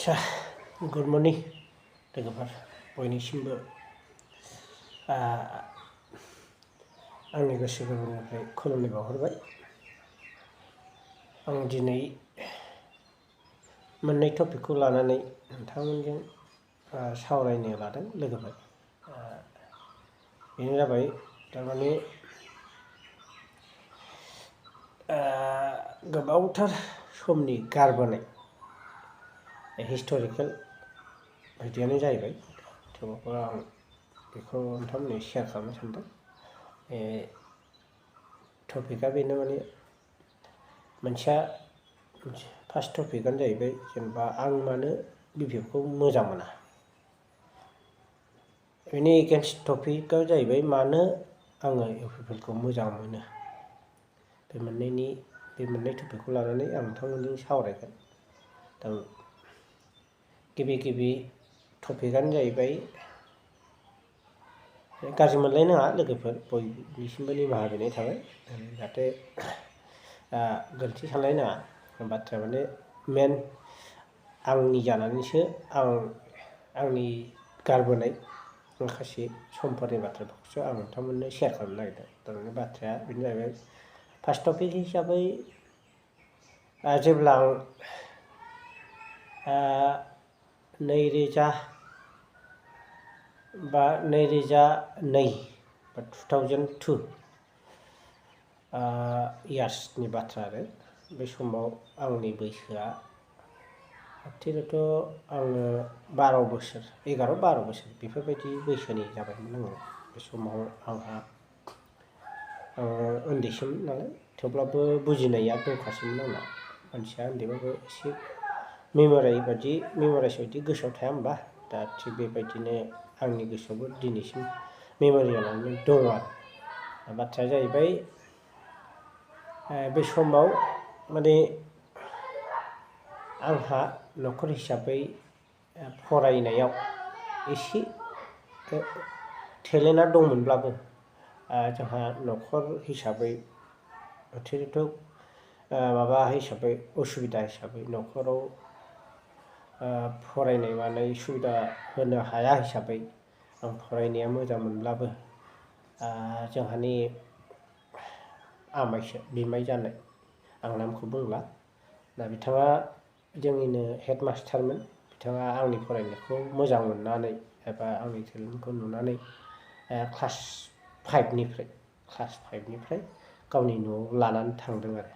आच्छा good morning लोगोफोर बयनिसिमबो आंनि गोसो गोरबोनिफ्राय खुलुमनाय बावहरबाय। आं दिनै मोननै टपिकखौ लानानै नोंथांमोनजों सावरायनो लादों लोगोफोर। बेनो जाबाय थारमाने गोबावथार समनि गारबोनाय हिस्ट'रिकेल बायदियानो जाहैबाय, थेवब्लाबो आं बेखौ नोंथांमोननो शेयार खालामनो सानदों। टपिकआ बेनो माने मोनसेया फार्स्ट टपिकआनो जाहैबाय जेनेबा आं मानो BPF खौ मोजां मोना। बेनि एगेन्स्ट टपिकआ जाहैबाय मानो आङो UPPL खौ मोजां मोनो। बे मोननै टपिकखौ लानानै आं नोंथांमोनजों सावरायगोन। दा गिबि टपिकआनो जाहैबाय गाज्रि मोनलायनाङा लोगोफोर, बयनिसिमबो निमाहा बिनाय थाबाय। जाहाथे गोरोन्थि सानलायनाङा। बाथ्राया माने मेन आंनि जानानैसो आंनि गारबोनाय माखासे समफोरनि बाथ्राफोरखौसो आं नोंथांमोननो शेयार खालामनो नागिरदों। थारमाने बाथ्राया बेनो जाहैबाय, फार्स्ट टपिक हिसाबै जेब्ला आं 2002 इयार्सनि बाथ्रा आरो बे समाव आंनि बैसोआ थिरथ' आङो 11-12 बोसोर बेफोरबायदि बैसोनि जाबायमोन आङो। बे समाव आंहा उन्दैसोमोन नालाय, थेवब्लाबो बुजिनाया दंखासैमोन आंना। मानसिया उन्दैबाबो एसे मेम'राइज बायदि गोसोआव थाया होमबा? दा थिग बेबायदिनो आंनि गोसोआवबो दिनैसिम मेम'रि जानानै दङ आरो। बाथ्राया जाहैबाय बे समाव माने आंहा न'खर हिसाबै फरायनायाव एसे टेलेन्टआ दंमोनब्लाबो जोंहा न'खर हिसाबै उसुबिदा हिसाबै न'खराव फरायनाय मानाय सुबिदा होनो हाया हिसाबै आं फरायनाया मोजां मोनब्लाबो जोंहानि आमाइसो, बिमाय जानाय, आं नामखौ बुंला, दा बिथाङा जोंनिनो हेड मास्टारमोन। बिथाङा आंनि फरायनायखौ मोजां मोननानै एबा आंनि टेलेन्टखौ नुनानै क्लास 5निफ्राय गावनि न'आव लानानै थांदों आरो।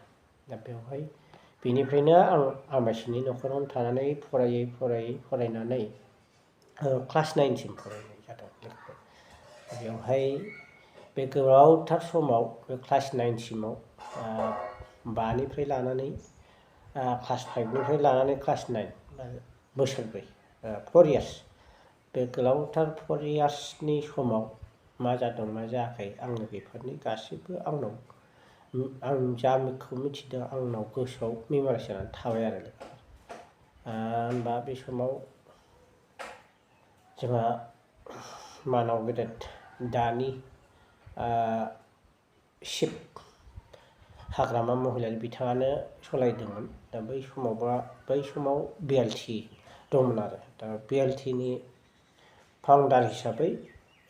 दा बेवहाय बेनिफ्रायनो आं आमाइसिनि न'खरावनो थानानै फरायनानै क्लास 9सिम फरायनाय जादों। बेवहाय बे गोलावथार समाव बे क्लास 9सिमाव 5निफ्राय लानानै क्लास 5निफ्राय लानानै क्लास 9 बोसोरब्रै 4 इयार्स, बे गोलावथार 4 इयार्सनि समाव मा जादों मा जायाखै आङो बेफोरनि गासैबो आं जाखौ मिथिदों आंनाव गोसोआव मेम'राइज जानानै थाबाय आरो। होनबा बे समाव जोंहा मानाव गेदेर दानि चिफ हाग्रामा महिलारि बिथाङानो सालायदोंमोन। दा बै समाव BLT दंमोन आरो। दा BLTनि फाउन्डार हिसाबै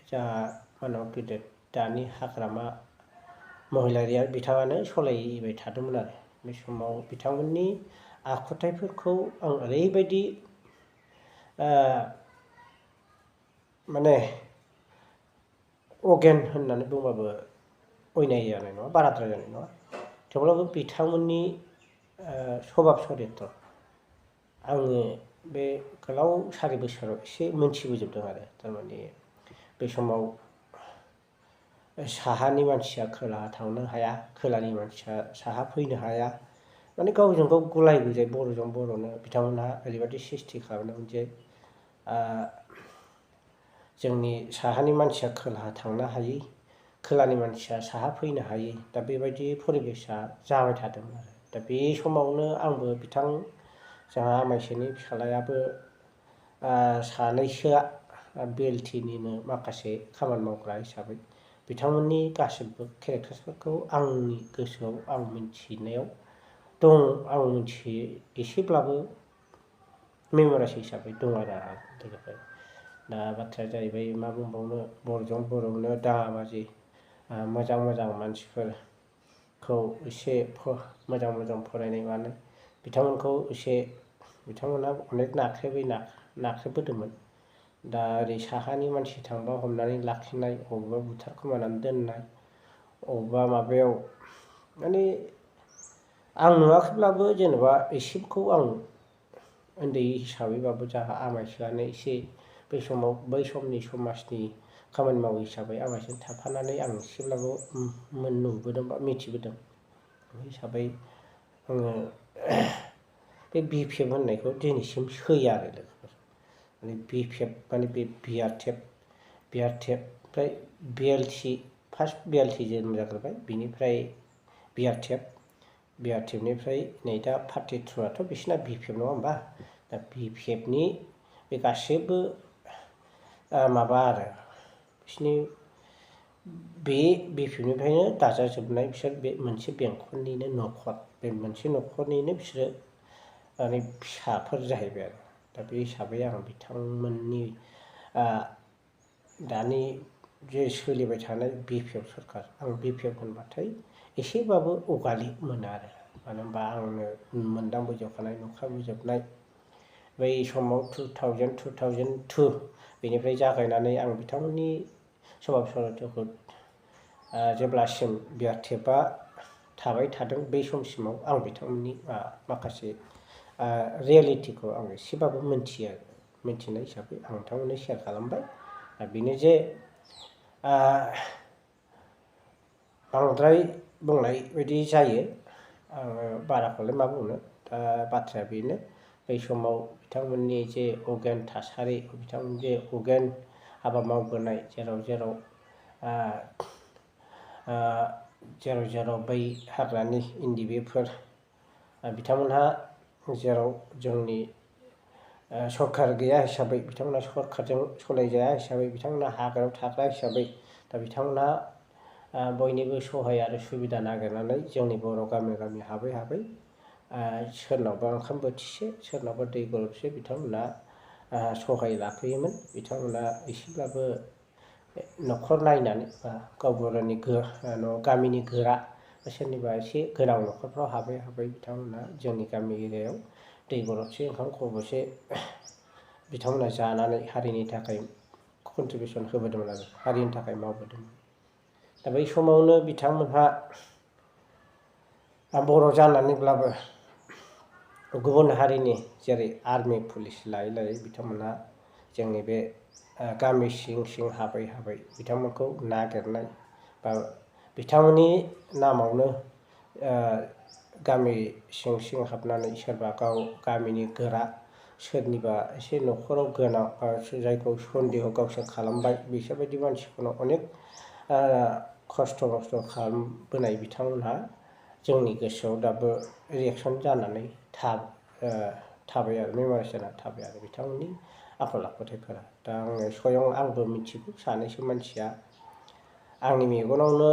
जोंहा मानाव गेदेर दानि हाग्रामा महिलारिया बिथाङानो सालायबाय थादोंमोन आरो। बे समाव बिथांमोननि आखुथायफोरखौ आं ओरैबायदि माने अगेन होननानै बुंबाबो अयनाय जानाय नङा, बाराद्राय जानाय नङा। थेवब्लाबो बिथांमोननि सभाब सरित्र आङो बे गोलाव 4 बोसोराव एसे मोनथिबोजोबदों आरो। थारमाने बे समाव साहानि मानसिया खोलाहा थांनो हाया, खोलानि मानसिया साहा फैनो हाया, माने गावजों गाव गुलाय गुजाय बर'जों बर'नो बिथांमोनहा ओरैबायदि सिस्टि खालामदोंमोन जे जोंनि साहानि मानसिया खोलाहा थांनो हायै, खोलानि मानसिया साहा फैनो हायै, दा बेबायदि परिबेसा जाबाय थादोंमोन आरो। दा बे समावनो आंबो जोंहा आमाइसोनि फिसाज्लायाबो सानैसोआ BLTनिनो माखासे खामानि मावग्रा हिसाबै बिथांमोननि गासिबो केरेक्टार्सफोरखौ आंनि गोसोआव आं मिथिनायाव दं। आं मिथियो एसेब्लाबो मेम'राइज हिसाबै दं आरो लोगोफोर। दा बाथ्राया जाहैबाय मा बुंबावनो, बर'जों बर'नो दाङाबाजि मोजां मोजां मानसिफोरखौ एसे मोजां फरायनाय मानो बिथांमोनखौ एसे बिथांमोना अनेक नाख्रेबबोदोंमोन। दा ओरै साहानि मानसि थांबा हमनानै लाखिनाय, बबेबा बुथारखोमानानै दोननाय, बबेबा माबायाव माने आं नुवाखैब्लाबो जेनेबा एसेखौ आं उन्दै हिसाबैबाबो जाहा आमायस्लानो एसे बै समनि समाजनि खामानि मावो हिसाबै आमायजों थाफानानै आं एसेब्लाबो नुबोदों बा मिथिबोदों। बे हिसाबै आङो बे BPF होननायखौ दिनैसिम सैया आरो लोगोफोर। माने BPF माने बे BRTF ओमफ्राय BLT, फार्स्ट BLT जोनोम जाग्रोबाय, बिनिफ्राय BRTFनिफ्राय नै दा 42आथ' बिसिना BPF नङा होमबा? दा BPFनि बे गासैबो माबा आरो बिसिनि बे BPFनिफ्रायनो दाजाजोबनाय बिसोर बे मोनसे बेंखननिनो न'खर, बे मोनसे न'खरनिनो बिसोरो माने फिसाफोर जाहैबाय आरो। दा बे हिसाबै आं बिथांमोननि दानि जे सोलिबाय थानाय BPF सरखार, आं BPF होनबाथाय एसेबाबो अगालि मोनो आरो। मानो होनबा आंनो मोनदांबोजोबखानाय, नुखाबोजोबनाय बै समाव 2002 बेनिफ्राय जागायनानै आं बिथांमोननि सभाब सभाटिखौ जेब्लासिम BRTFआ थाबाय थादों बै समसिमाव आं बिथांमोननि माखासे रियेलिटिखौ आं एसेबाबो मिथियो आरो। मिथिनाय हिसाबै आं नोंथांमोननो शेयार खालामबाय। दा बेनो जे बांद्राय बुंनाय बायदि जायो, आङो बाराखौलाय मा बुंनो। दा बाथ्राया बेनो, बै समाव बिथांमोननि जे अगेन थासारि, बिथांमोननि जे अगेन हाबा मावबोनाय, जेराव जेराव बै हाग्रानि NDBफोर बिथांमोनहा जेराव जोंनि सरखार गैया हिसाबै, बिथांमोना सरखारजों सलायजाया हिसाबै, बिथांमोना हाग्रायाव थाग्रा हिसाबै, दा बिथांमोनहा बयनिबो सहाय आरो सुबिदा नागिरनानै जोंनि बर' गामि हाबै सोरनावबा ओंखाम बोथिसे, सोरनावबा दै गरदसे बिथांमोना सहाय लाफैयोमोन। बिथांमोना एसेब्लाबो न'खर नायनानै बा गावबुरानि गामिनि गोरा, सोरनिबा एसे गोनां न'खरफ्राव हाबै बिथांमोना जोंनि गामि एरियायाव दै गरदसे, ओंखाम खब'से बिथांमोना जानानै हारिनि थाखाय कन्ट्रिबिउसन होबोदोंमोन आरो हारिनि थाखाय मावबोदोंमोन। दा बै समावनो बिथांमोनहा बर' जानानैब्लाबो गुबुन हारिनि जेरै आर्मि पुलिस लायै बिथांमोनहा जोंनि बे गामि सिं हाबै बिथांमोनखौ नागिरनाय, बा बिथांमोननि नामावनो गामि सिं हाबनानै सोरबा गामिनि गोरा, सोरनिबा एसे न'खराव गोनां, जायखौ सन्देह गावसोर खालामबाय, बिसोरबायदि मानसिखौनो अनेक खस्थ' मस्थ' खालामबोनाय बिथांमोनहा जोंनि गोसोआव दाबो रिएक्सन जानानै थाबाय आरो, मेम'राइज जानानै थाबाय आरो बिथांमोननि आखल आखुथायफोरा। दा आंबो मिथिगौ, सानैसो मानसिया आंनि मेगनावनो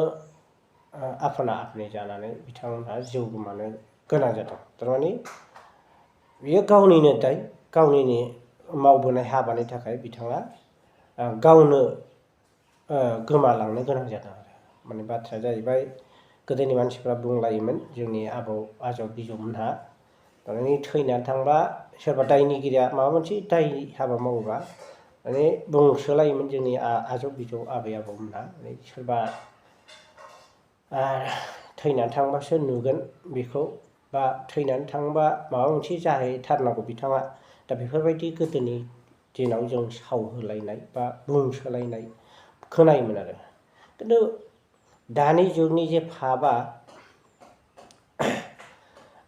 आपना आपनि जानानै बिथांमोनहा जिउ गोमानो गोनां जादों। थारमाने बियो गावनिनो दाय, गावनिनो मावबोनाय हाबानि थाखाय बिथाङा गावनो गोमालांनो गोनां जादों आरो। माने बाथ्राया जाहैबाय, गोदोनि मानसिफ्रा बुंलायोमोन, जोंनि आजौ बिजौमोनहा, माने थैनानै थांबा सोरबा दायनिगिरिया माबा मोनसे दाय हाबा मावोबा माने बुंसोलायोमोन जोंनि आजौ बिजौ आबै आबौमोनहा, सोरबा थैनानै थांबासो नुगोन बेखौ, बा थैनानै थांबा माबा मोनसे जाहैथारनांगौ बिथाङा। दा बेफोरबायदि गोदोनि दिनाव जों सावहोलायनाय बा बुंसोलायनाय खोनायोमोन आरो। खिन्थु दानि जुगनि जे फाबा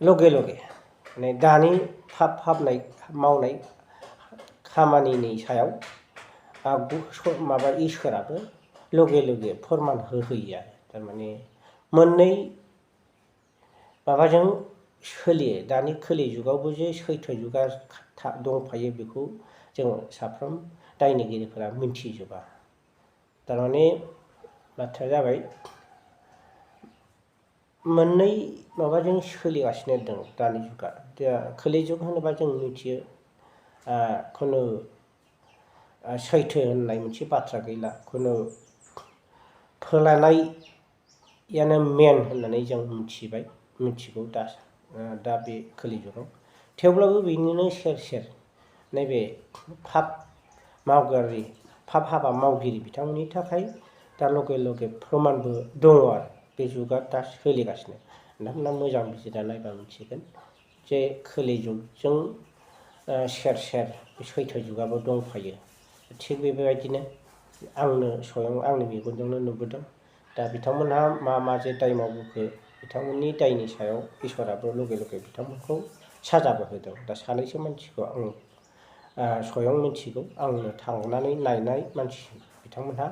लगे माने दानि फाबनाय मावनाय खामानिनि सायाव इसोराबो लगे फोरमान होहोयो आरो। थारमाने मोननै माबाजों सोलियो। दानि खोलि जुगावबो जे सैथो जुगा दंफायो बेखौ जों साफ्रोम दायनिगिरिफोरा मिन्थिजोबा। थारमाने बाथ्राया जाबाय, मोननै माबाजों सोलिगासिनो दं दानि जुगा। खोलि जुग होनोबा जों मिथियो खुनु सैथो होननाय मोनसे बाथ्रा गैला, खुनु फोलानायानो मेन होननानै जों मिथिगौ दा बे खोलि जुगाव। थेवब्लाबो बेनिनो सेर सेर नैबे पाप हाबा मावगिरि बिथांमोननि थाखाय दा लगे प्रमानबो दङ आरो बे जुगा दा सोलिगासिनो। नोंथांमोना मोजां बिजिरना नायबा मिथिगोन जे खोलि जुगजों सेर सेर सैथो जुगाबो दंफायो। थिग बेबायदिनो आंनि मेगनजोंनो नुबोदों। दा बिथांमोनहा मा जे दाय मावबोखो, बिथांमोननि दायनि सायाव इसोराबो लगे बिथांमोनखौ साजाबो होदों। दा सानैसो मानसिखौ आं स्वयं मिथिगौ, आंनो थांनानै नायनाय मानसि बिथांमोनहा।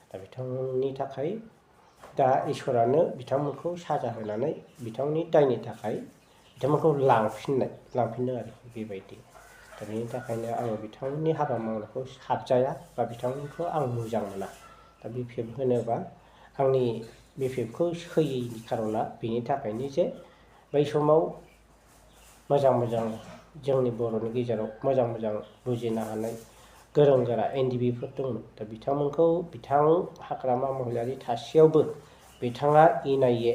दा बिथांमोननि थाखाय दा इसोरानो बिथांमोनखौ साजा होनानै बिथांमोननि दायनि थाखाय बिथांमोनखौ लांफिनो आरो बेबायदि। दा बेनि थाखायनो आङो बिथांमोननि हाबा मावनायखौ साबजाया बा बिथांमोनखौ आं मोजां मोना। दा बिपिएफ होनोबा आंनि बिपिएफखौ होयैनि खारना बेनि थाखायनो जे बै समाव मोजां जोंनि बर'नि गेजेराव मोजां बुजिनो हानाय गोरों गोरा एनडिबिफोर दंमोन। दा बिथांमोनखौ हाग्रामा महिलारि थासेयावबो बिथाङा इनायै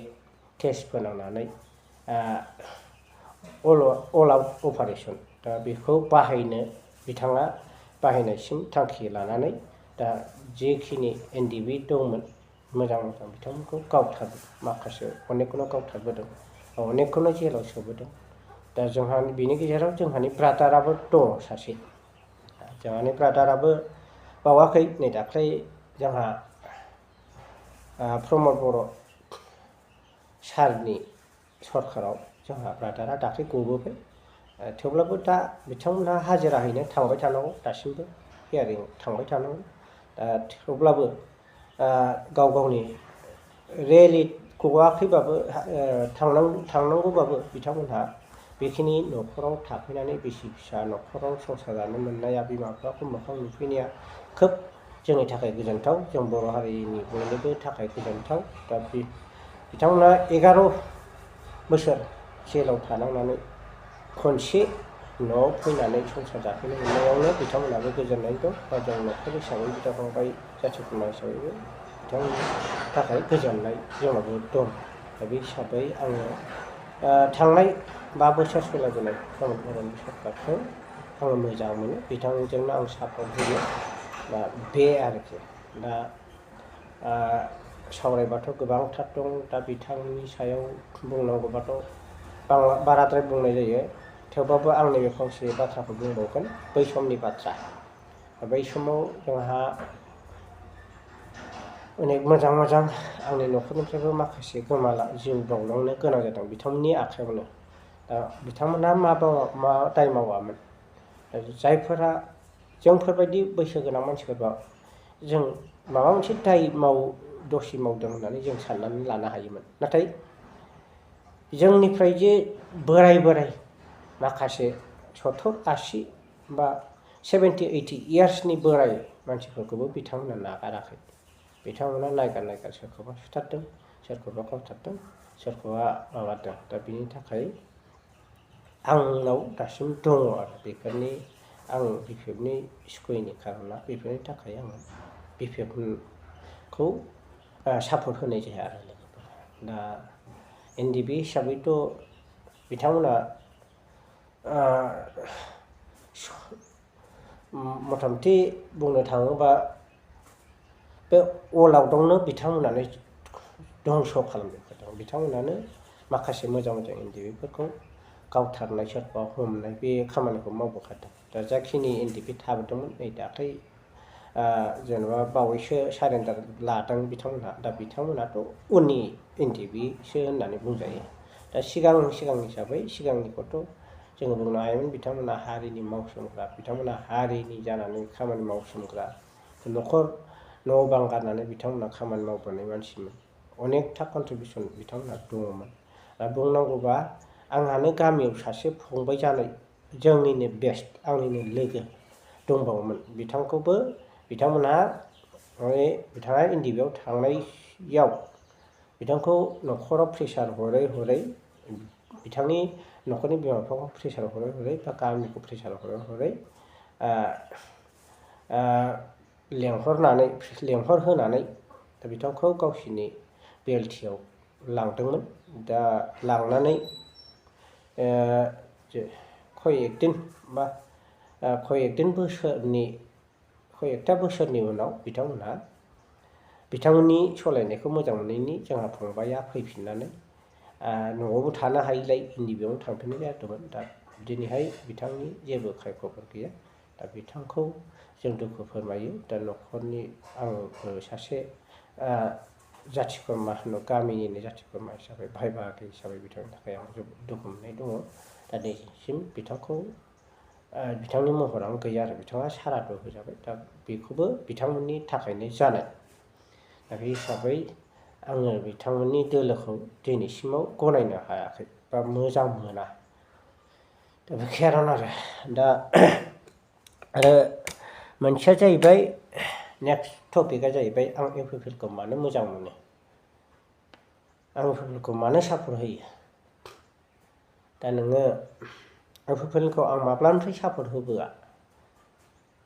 केस फोनांनानै अल आउट अपारेसन दा बेखौ बिथाङा बाहायनायसिम थांखि लानानै दा जेखिनि एनडिबि दंमोन मोजां बिथांमोनखौ माखासे अनेकखौनो गावथारबोदों, अनेकखौनो जेलाव सोबोदों। दा बेनि गेजेराव जोंहानि ब्रादाराबो दङ सासे। जोंहानि ब्रादाराबो बावाखै, नै दाख्लै जोंहा प्रमद बर' सारनि सरखाराव जोंहा ब्रादारा दाख्लै गबोबाय। थेवब्लाबो दा बिथांमोनहा हाजिरा हैनो थांबाय थानांगौ, दासिमबो हियारिं थांबाय थानांगौ। दा थेवब्लाबो गावनि रियेलि गवाखैबाबो थांनांगौबाबो बिथांमोनहा बेखिनि न'खराव थाफैनानै बिसि फिसा न'खराव संसार जानो मोननाया, बिमा बिफाखौ मोखां नुफैनाया खोब जोंनि थाखाय गोजोनथाव, जों बर' हारिनि बयनिबो थाखाय गोजोनथाव। दा बिथांमोना 11 बोसोर जेलाव थानांनानै खनसे न'आव फैनानै संसार जाफैनो मोननायावनो बिथांमोनाबो गोजोननाय दं। बा जों न'खर हिसाबै बिदा फंबाय जाथि खुरमा हिसाबैबो बिथांमोननि थाखाय गोजोननाय जोंनावबो दं। दा बे हिसाबै आङो थांनाय 5 बोसोर सोलिबोनाय प्रमद बर'नि सरकारखौ आङो मोजां मोनो, बिथांजोंनो आं सापर्ट होयो। दा बे आरोखि। दा सावरायबाथ' गोबांथार दं। दा बिथांनि सायाव बुंनांगौबाथ' बाराद्राय बुंनाय जायो। थेवबाबो आं नैबे फंसे बाथ्राखौ बुंबावगोन, बै समनि बाथ्रा। बै समाव जोंहा अनेक मोजां आंनि न'खरनिफ्रायबो माखासे जिउ बावलांनो गोनां जादों बिथांमोननि आखायावनो। दा बिथांमोनहा मा दाय मावामोन। जायफोरा जोंफोरबायदि बैसोगोनां मानसिफोरबा जों माबा मोनसे दसि मावदों होननानै जों साननानै लानो हायोमोन। नाथाय जोंनिफ्राय जे बोराय माखासे 70-80 बा 70-80 इयार्सनि बोराय मानसिफोरखौबो बिथांमोना नागाराखै। बिथांमोना नायगार सोरखौबा सुथारदों, सोरखौबा गावथारदों, सोरखौबा माबादों। दा बिनि थाखाय आंनाव दासिम दङ आरो बेफोरनि आं बिपिएफनि सुखुयैनि खारना बेफोरनि थाखाय आङो बिपिएफखौ सापर्ट होनाय जाया आरो। दा एनडिबि हिसाबैथ' बिथांमोना मथा-मथि बुंनो थाङोबा बे अल आउटआवनो बिथांमोनानो धंस' खालामजोबखादों। बिथांमोनानो माखासे मोजां एनडिबिफोरखौ गावथारनाय, सोरखौबा हमनाय बे खामानिखौ मावबोखादों। दा जाखिनि एनडिबि थाबोदोंमोन, नै दाख्लै जेनेबा बावैसो सारेन्डार लादों बिथांमोनहा। दा बिथांमोनाथ' उननि एनडिबिसो होननानै बुंजायो। दा सिगां हिसाबै सिगांनिखौथ' जोङो बुंनो हायोमोन बिथांमोना हारिनि मावसोमग्रा, बिथांमोना हारिनि जानानै खामानि मावसोमग्रा, न' बां गारनानै बिथांमोना खामानि मावबोनाय मानसिमोन। अनेकथा कन्ट्रिबिउसन बिथांमोनहा दङमोन। दा बुंनांगौबा आंहानो गामियाव सासे फंबाय जानाय जोंनिनो बेस्ट, आंनिनो लोगो दंबावोमोन। बिथांमोनहा एनडिबिआव थांनायाव बिथांखौ न'खराव प्रेसार हरै बिथांनि न'खरनि बिमा बिफाखौ प्रेसार हरै बा गामिखौ प्रेसार हरै लेंहरहोनानै दा बिथांखौ गावसिनि बिएलटिआव लांदोंमोन। दा लांनानै कयेकथा बोसोरनि उनाव बिथांमोननि सालायनायखौ मोजां मोनैनि जोंहा फंबाया फैफिननानै न'आवबो थानो हायिलाय इन्दि बेयावनो थांफिननाय जादोंमोन। दा दिनैहाय बिथांनि जेबो खायख'फोर गैया। दा बिथांखौ जों दुखु फोरमायो। दा न'खरनि आंबो सासे जाथि खुरमा गामिनिनो जाथि खुरमा हिसाबै भाइ बाहागि हिसाबै बिथांनि थाखाय आं जोबोद दुखु मोननाय दङ। दा दिनैसिम बिथांनि महरानो गैया आरो बिथाङा सारादु होजाबाय। दा बेखौबो बिथांमोननि थाखायनो जानाय। दा बे हिसाबै आङो बिथांमोननि दोलोखौ दिनैसिमाव गनायनो हायाखै बा मोजां मोना। दा बे खारन आरो मोनसेया जाहैबाय नेक्स्ट टपिकआ जाहैबाय आं इउपिपिएलखौ मानो मोजां मोनो, आं इउपिपिएलखौ मानो सापर्ट होयो। दा नोङो इउपिपिएलखौ आं माब्लानिफ्राय सापर्ट होबोआ,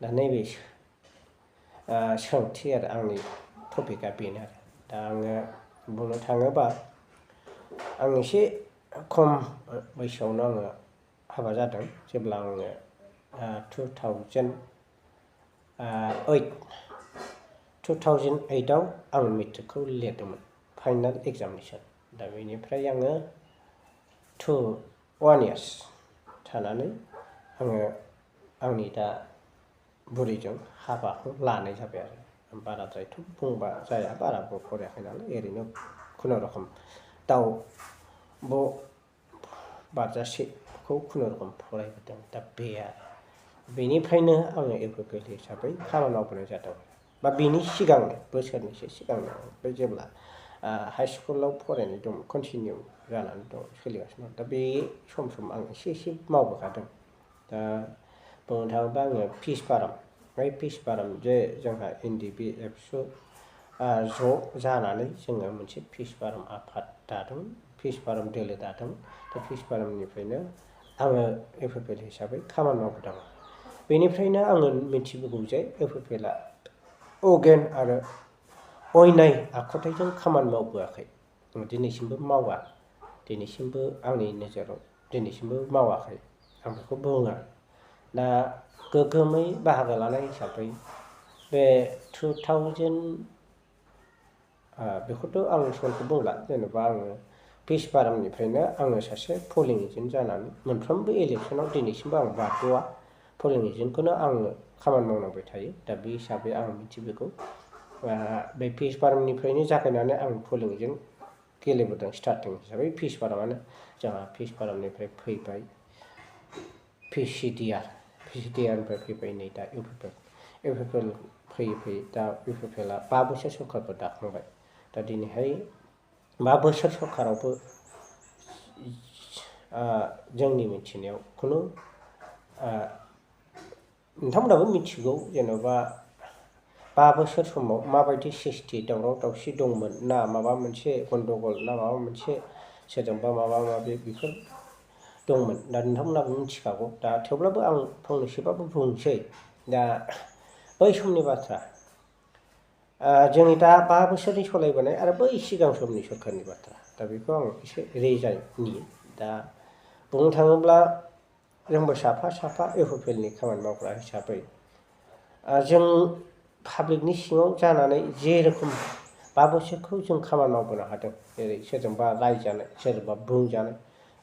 दा नैबे सोंथि आरो आंनि टपिकआ बेनो आरो। दा आङो बुंनो थाङोबा आं एसे खम बैसोआवनो आङो हाबा जादों। जेब्ला आङो 2008आव आं मेट्रिकखौ लिरदोंमोन, फाइनाल एग्जामिनेसन। दा बेनिफ्राय आङो 1 इयार्स थानानै आङो आंनि दा बुरैजों हाबाखौ लानाय जाबाय आरो। बाराद्रायथ' बुंबा जाया, बाराबो फरायाखै नालाय, ओरैनो खुनुरुखुम दाउ बारजासेखौ खुनुरुखुम फरायबोदों। दा बे आरो बेनिफ्रायनो आङो इउपिपिएल हिसाबै खामानि मावबोनाय जादों। बा बेनि सिगांनो बोसोरनैसो सिगांनो बे जेब्ला हाइ स्कुलाव फरायनाय दं, कन्टिनिउ जानानै दं, सोलिगासिनो दं। दा बे सम आं एसे मावबोखादों। दा बुंनो थाङोबा आङो फिस फाराम जे जोंहा एनडिबि एबसु ज' जानानै जोङो मोनसे फिस फाराम आफाद दादोंमोन, फिस फाराम दोलो दादोंमोन। दा फिस फारामनिफ्रायनो आङो इउपिपिएल हिसाबै खामानि मावबोदों। बेनिफ्रायनो आङो मिथिबोगौ जे इउपिपिएलआ अगेन आरो अयनाय आखुथायजों खामानि मावबोआखै, दिनैसिमबो मावा, दिनैसिमबो आंनि नोजोराव दिनैसिमबो मावाखै, आं बेखौ बुङा। दा गोग्गोमै बाहागो लानाय हिसाबै बे 2000 बेखौथ' आं समखौ बुंला, जेनेबा आङो फिस फारामनिफ्रायनो आङो सासे पलिं एजेन्ट जानानै मोनफ्रोमबो इलेक्सनाव दिनैसिमबो आं बारग'आ, पलिं एजेन्टखौनो आङो खामानि मावनांबाय थायो। दा बे हिसाबै आं मिथिबोगौ। बे फिस फारामनिफ्रायनो जागायनानै आं पलिं एजेन्ट गेलेबोदों स्टार्टिं हिसाबै। फिस फारामानो जोंहा फिस फारामनिफ्राय फैबाय पिसिडिआरनिफ्राय फैबाय नै दा इउपिपिएल फैयै दा इउपिपिएलआ 5 बोसोर सरखारबो दाखांबाय। दा दिनैहाय 5 बोसोर सरखारावबो जोंनि मिथिनायाव खुनु नोंथांमोनाबो मिथिगौ, जेन'बा 5 बोसोर समाव माबायदि सृष्टि दावराव दावसि दंमोन, ना माबा मोनसे गन्दगल, ना माबा मोनसे सोरजोंबा माबा माबि बेफोर दंमोन। दा नोंथांमोनाबो मिथिखागौ। दा थेवब्लाबो आं फंनैसोबाबो बुंनोसै। दा बै समनि बाथ्रा, जोंनि दा 5 बोसोरनि सालायबोनाय आरो बै सिगां समनि सरखारनि बाथ्रा, दा बेखौ आं एसे रेजायनि। दा बुंनो थाङोब्ला जोंबो साफा इउपिपिएलनि खामानि मावग्रा हिसाबै जों पाब्लिकनि सिङाव जानानै जे रोखोम 5 बोसोरखौ जों खामानि मावबोनो हादों, जेरै सोरजोंबा रायजानाय, सोरजोंबा बुंजानाय,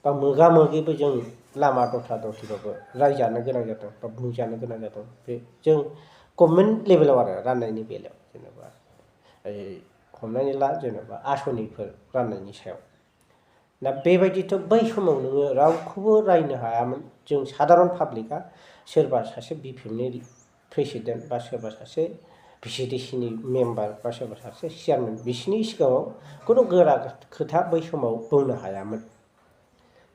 बा मोगा मोगिबो जों लामा दथाबाबो रायजानो गोनां जादों बा बुंजानो गोनां जादों। बे जों गभर्नमेन्ट लेभेलाव आरो राननायनि बेलायाव, जेनेबा हमनानै ला जेनेबा आसनिफोर राननायनि सायाव। दा बेबायदिथ' बै समाव नोङो रावखौबो रायनो हायामोन। जों सादारन पाब्लिकआ सोरबा सासे बिपिएफनि प्रेसिडेन्ट बा सोरबा सासे भिसिडिसिनि मेम्बार बा सोरबा सासे चेयारमेन, बिसोरनि सिगाङाव खुनु गोरा खोथा बै समाव बुंनो हायामोन।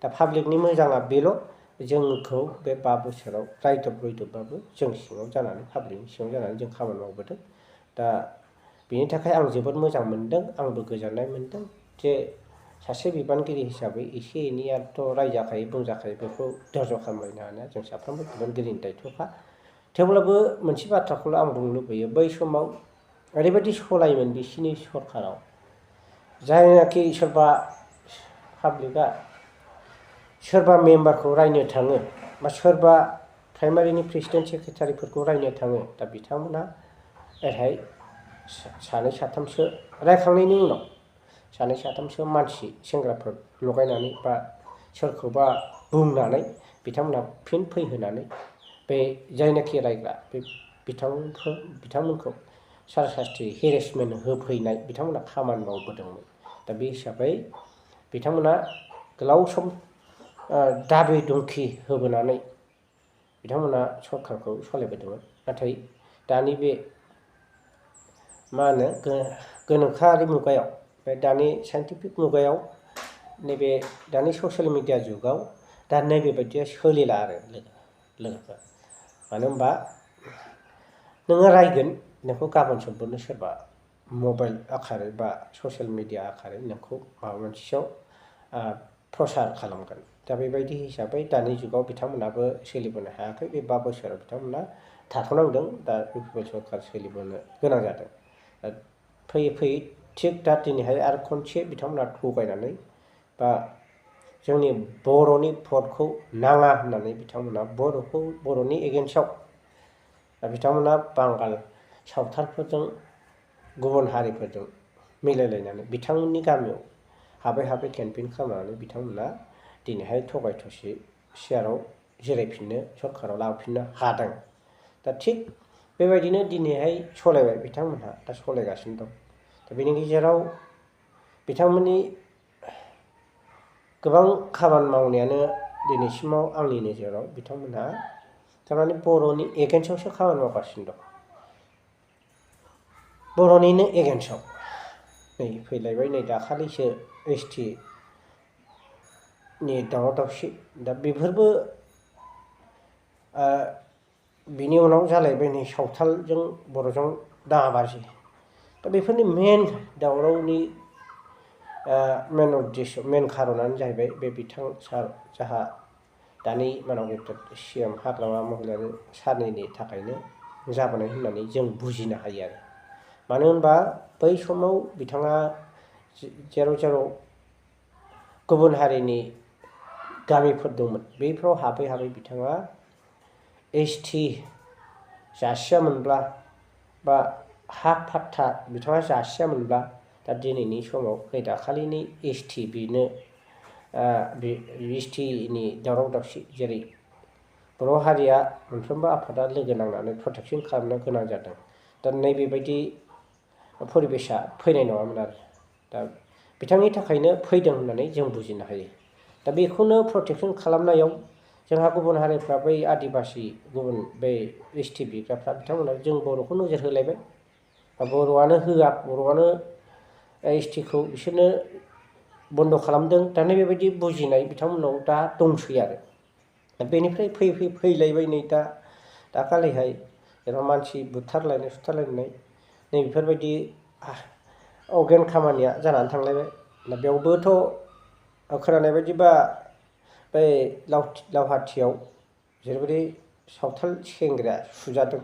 दा पाब्लिकनि मोजाङा बेल', जोंखौ बे 5 बोसोराव रायदबबाबो जों सिङाव जानानै, पाब्लिकनि सिङाव जानानै जों खामानि मावबोदों। दा बेनि थाखाय आं जोबोद मोजां मोनदों, आंबो गोजोननाय मोनदों जे सासे बिबानगिरि हिसाबै एसे एनैयाथ' रायजाखायो बुंजाखायो, बेखौ धैर्य खालामलायनो हानाया जों साफ्रोमबो बिबानगिरिनि दायथ'खा। थेवब्लाबो मोनसे बाथ्राखौल' आं बुंनो लुबैयो बै समाव ओरैबायदि सलायोमोन बिसिनि सरखाराव जायनाखि सोरबा पाब्लिकआ सोरबा मेम्बारखौ रायनो थाङो बा सोरबा प्राइमारिनि प्रेसिडेन्ट सेक्रेटारिफोरखौ रायनो थाङो दा बिथांमोना ओरैहाय सानै साथामसो रायखांनायनि उनाव सानै साथामसो मानसि सेंग्राफोर लगायनानै बा सोरखौबा बुंनानै बिथांमोना फिन फैहोनानै बे जायनाखि रायग्रा बे बिथांमोनखौ सारासास्थि हेरेसमेन्ट होफैनाय बिथांमोना खामानि मावबोदोंमोन। दा बे हिसाबै बिथांमोना गोलाव सम दाबि दुंखि होबोनानै बिथांमोना सरखारखौ सालायबोदोंमोन। नाथाय दानि बे मा होनो गोनोखोआरि मुगायाव बे दानि साइन्टिफिक मुगायाव नैबे दानि ससियेल मिडिया जुगाव दा नैबेबायदिया सोलिला आरो लोगोफोर मानो होनबा नोङो रायगोन नोंखौ गाबोन समफोरनो सोरबा मबाइल आखारै बा ससियेल मिडिया आखारै नोंखौ माबा मोनसेयाव प्रसार खालामगोन। दा बेबायदि हिसाबै दानि जुगाव बिथांमोनाबो सोलिबोनो हायाखै बे 5 बोसोराव बिथांमोना थाथ'नांदों। दा इउपिपिएल सरखार सोलिबोनो गोनां जादों। फैयै फैयै थिग दा दिनैहाय आरो खनसे बिथांमोना थगायनानै बा जोंनि बर'नि भटखौ नाङा होननानै बिथांमोना बर'नि एगेन्स्टआव बिथांमोना बांगाल सावथालफोरजों गुबुन हारिफोरजों मिलायलायनानै बिथांमोननि गामियाव हाबै हाबै केम्पेइन खालामनानै बिथांमोना दिनैहाय थगाय थसि सियाराव जिरायफिननो सरखाराव लाबोफिननो हादों। दा थिग बेबायदिनो दिनैहाय सालायबाय बिथांमोनहा दा सालायगासिनो दं। दा बेनि गेजेराव बिथांमोननि गोबां खामानि मावनायानो दिनैसिमाव आंनि नोजोराव बिथांमोनहा थारमाने बर'नि एगेन्स्टआवसो खामानि मावगासिनो दं। बर'निनो एगेन्स्टआव नै फैलायबाय नै दाखालिसो ST नि दावराव दावसि दा बेफोरबो बिनि उनाव जालायबाय नै सावथालजों बर'जों दाङाबाजि। दा बेफोरनि मेन दावरावनि मेन खारनानो जाहैबाय बे बिथां सार जाहा दानि मानाव CM हाग्रामा महिलारि सारनि थाखायनो जाबोनाय होननानै जों बुजिनो हायो आरो। मानो होनबा बै समाव बिथाङा जेराव जेराव गुबुन हारिनि गामिफोर दंमोन बैफ्राव हाबै हाबै बिथाङा ST जासियामोनब्ला बा हा फाट्टा बिथाङा जासियामोनब्ला दा दिनैनि समाव नै दाखालिनि ST बेनो ST नि दावराव दावसि जेरै बर' हारिया मोनफ्रोमबो आफादा लोगो नांनानै प्रटेकसन खालामनो गोनां जादों। दा नैबेबायदि परिबेसा फैनाय नङामोन आरो दा बिथांनि थाखायनो फैदों होननानै जों बुजिनो हायो। दा बेखौनो प्रटेकसन खालामनायाव जोंहा गुबुन हारिफ्रा बै आदिबासि गुबुन बै ST बिग्राफ्रा बिथांमोना जों बर'खौ नोजोर होलायबाय बर'आनो होआ बर'आनो STखौ बिसोरनो बन्द' खालामदों। दा बेबायदि बुजिनाय बिथांमोनाव दा दंसै आरो दा बेनिफ्राय फैलायबाय नै दाखालिहाय जेराव मानसि बुथारलायनाय सुथारलायनाय नै बेफोरबायदि अगेन खामानिया जानानै थांलायबाय। दा बेयावबोथ' खोनानाय बायदिबा बै लावहाटियाव जेरैबायदि सावथाल सेंग्राया सुजादों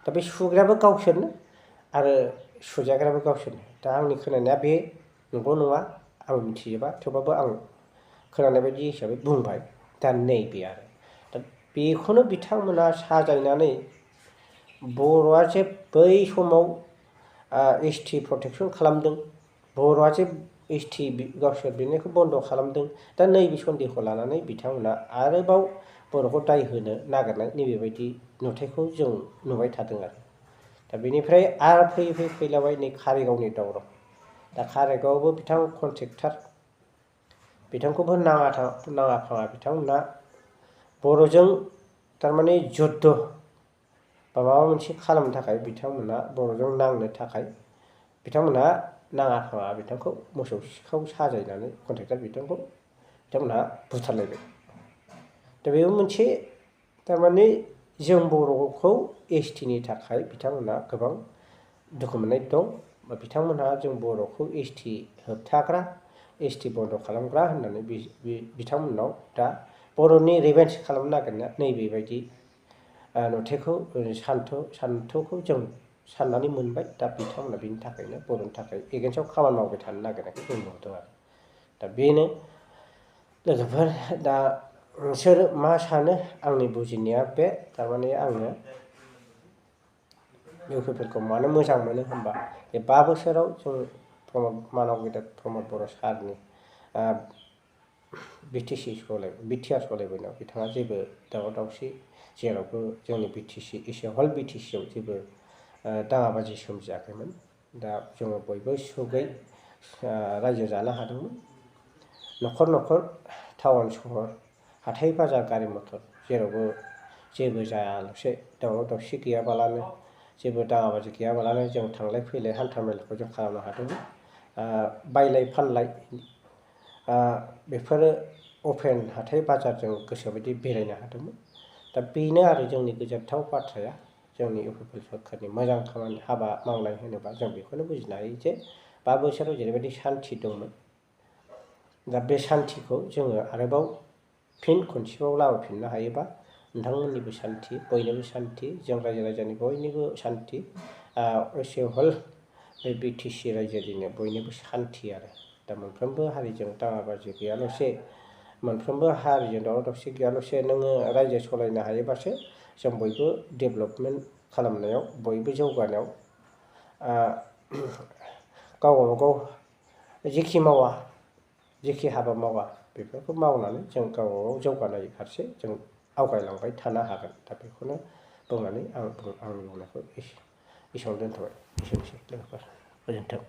दा बे सुग्रायाबो गावसोरनो आरो सुजाग्रायाबो गावसोरनो। दा आंनि खोनानाया बे नंगौ नङा आं मिथिजोबा थेवबाबो आं खोनानाय बायदि हिसाबै बुंबाय। दा नैबे आरो दा बेखौनो बिथांमोना साजायनानै बर'आ जे बै समाव ST प्रटेकसन खालामदों बर'आ जे ST गावसोर बिनायखौ बन्द' खालामदों। दा नैबे सन्देहखौ लानानै बिथांमोना आरोबाव बर'खौ दाय होनो नागिरनाय नैबेबायदि नुथायखौ जों नुबाय थादों आरो। दा बेनिफ्राय आरो फैयै फैलायबाय नै कारिगावनि दावराव। दा कारिगावआवबो बिथां कन्ट्रेक्टर बिथांखौबो नाङा फाङा बिथांमोना बर'जों थारमाने जुद्ध बा माबा मोनसे खालामनो थाखाय बिथांमोना बर'जों नांनो थाखाय बिथांमोनहा नाङा फाङा बिथांखौ मोसौ सिखाव साजायनानै कन्ट्रेक्टर बिथांमोनहा बुथारलायबाय। दा बेबो मोनसे थारमाने जों बर'खौ STनि थाखाय बिथांमोनहा गोबां दुखु मोननाय दं बा बिथांमोनहा जों बर'खौ ST होबथाग्रा ST बन्द' खालामग्रा होननानै बिथांमोननाव दा बर'नि रिभेन्स खालामनो नागिरनाया नैबेबायदि नुथायखौ सान्थौखौ जों साननानै मोनबाय। दा बिथांमोना बिनि थाखायनो बर'नि थाखाय एगेन्स्टआव खामानि मावबाय थानो नागिरनायखौ जों नुदों आरो। दा बेनो लोगोफोर, दा नोंसोर मा सानो? आंनि बुजिनाया बे, थारमाने आङो इउपिपिएलखौ मानो मोजां मोनो होनबा, बे 5 बोसोराव जों मानब गेदेर प्रमद बर' सारनि बिटिआर सलायबोनायाव बिथाङा जेबो दावराव दावसि जेरावबो जोंनि होल बिटिसिआव जेबो दाङाबाजि सोमजियाखैमोन। दा जोङो बयबो सुखै रायजो जानो हादोंमोन। न'खर न'खर टाउन सहर हाथाय बाजार गारि मथर जेरावबो जेबो जायालासे दावराव दावसि गैयाबालानो, जेबो दाङाबाजि गैयाबालानो जों थांलाय फैलाय हान्था मेलाखौ जों खालामनो हादोंमोन। बायलाय फानलाय बेफोरो अपेन हाथाय बाजारजों गोसोबायदि बेरायनो हादोंमोन। दा बेनो आरो जोंनि गोजोनथाव बाथ्राया। जोंनि इउपिपिएल सरकारनि मोजां खामानि हाबा मावनाय होनोबा जों बेखौनो बुजिनो हायो जे 5 बोसोराव जेरैबायदि सान्थि दंमोन, दा बे सान्थिखौ जोङो आरोबाव फिन खनसेबाव लाबोफिननो हायोबा नोंथांमोननिबो सान्थि, बयनिबो सान्थि, जों रायजो राजानि बयनिबो सान्थि, होल बे बिटिसि रायजोनिनो बयनिबो सान्थि आरो। दा मोनफ्रोमबो हारिजों दाङाबाजि गैयालासे, मोनफ्रोमबो हारिजों दावराव दावसि गैयालासे नोङो रायजो सालायनो हायोबासो जों बयबो डेभेलपमेन्ट खालामनायाव, बयबो जौगानायाव गावबागाव जेखि हाबा मावा बेफोरखौ मावनानै जों गावबागाव जौगानाय फारसे जों आवगायलांबाय थानो हागोन। दा बेखौनो बुंनानै आंनि बुंनायखौ एसेयावनो दोनथ'बाय। एसेनोसै लोगोफोर, गोजोन्थों।